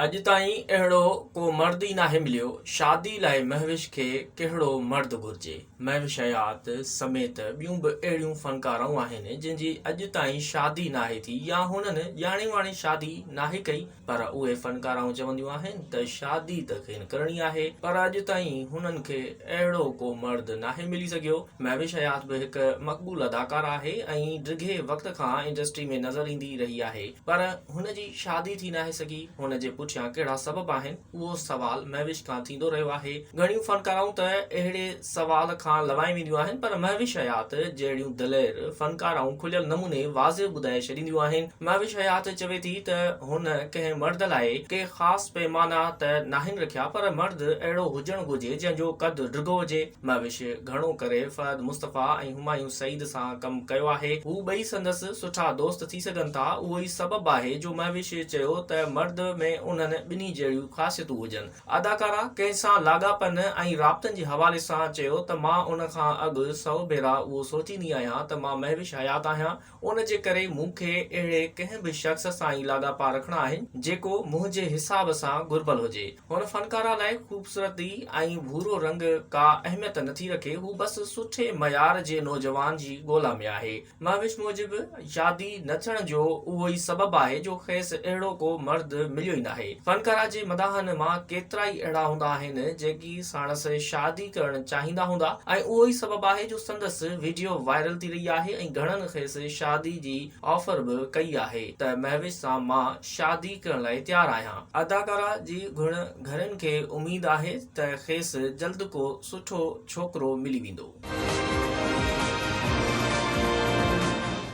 اڄ تائين اهڙو ڪو مرد ئي ناهي مليو، شادي لاء مهوش کي ڪهڙو مرد گهرجي؟ مهوش حيات سميت ٻيون به اهڙيون فنڪارائون آهن جن جي اڄ تائين شادي ناهي ٿي يا هنن ڄاڻي واڻي شادي ناهي ڪئي پر اهي فنڪارائون چونديون آهن ته شادي ته کين ڪرڻي آهي پر اڄ تائين هنن کي اهڙو ڪو مرد ناهي ملي سگهيو. مهوش حيات به هڪ مقبول اداڪاره آهي ۽ ڊگهي وقت کان انڊسٽري ۾ نظر ايندي رهي آهي پر هن جي شادي ٿي ناهي سگهي، هن جي پٺيان ڪهڙا سبب آهن، اهو سوال مهوش کان ٿيندو رهيو آهي. گهڻيون فنڪارائون ته اهڙي سوال کان لوائي وينديون آهن پر مهوش حيات جهڙيون دلير فنڪارائون کليل نموني واضح ٻڌائي ڇڏينديون آهن. مهوش حيات چوي ٿي ته هن ڪنهن مرد لاء ڪي خاص پيمانا ته ناهن رکيا پر مرد اهڙو هجڻ گهرجي جنهن جو قد ڊگهو هجي. مهوش گهڻو ڪري فهد مصطفيٰ ۽ همايون سعيد سان ڪم ڪيو آهي. هو ٻئي سندس سٺا دوست ٿي سگهن ٿا. اهو ئي سبب آهي جو مهوش چيو ته مرد ۾ انهن ٻنهي جهڙيون خاصيتون هجن. اداڪارا ڪنهن سان لاڳاپن ۽ رابطن جي حوالي سان چيو ته مان ان کان اڳ سئو ڀيرا اهو سوچيندي آهيان ته مان مهوش حيات آهيان، ان جي ڪري مون کي اهڙي ڪنهن به شخص سان ئي لاڳاپا رکڻا آهن، جيڪو منهنجي حساب سان گهربل هجي. هن فنڪارا لاء خوبصورتي ۽ ڀورو رنگ ڪا اهميت نٿي رکي، هو بس سٺي معيار جي نوجوان جي ڳولا ۾ آهي. مهوش موجب شادي نه ٿيڻ جو اهو ئي سبب آهي جو کيس اهڙو ڪو مرد مليو ئي ناهي. فنڪارا جي مداحن مان ڪيترائي اهڙا هوندا آهن، جيڪي ساڻس شادي ڪرڻ چاهيندا هوندا ۽ اهو ئي سبب آهي جو سندس وڊيو وائرل ٿي رهي آهي ۽ گهڻن کيس شادي جي آفر به ڪئي آهي ته مهوش سان مان شادي ڪرڻ لاء تيار آهيان. اداڪارا جي گهڻ گهرين کي اميد آهي ته کيس جلد ڪو سٺو ڇوڪرو ملي ويندو.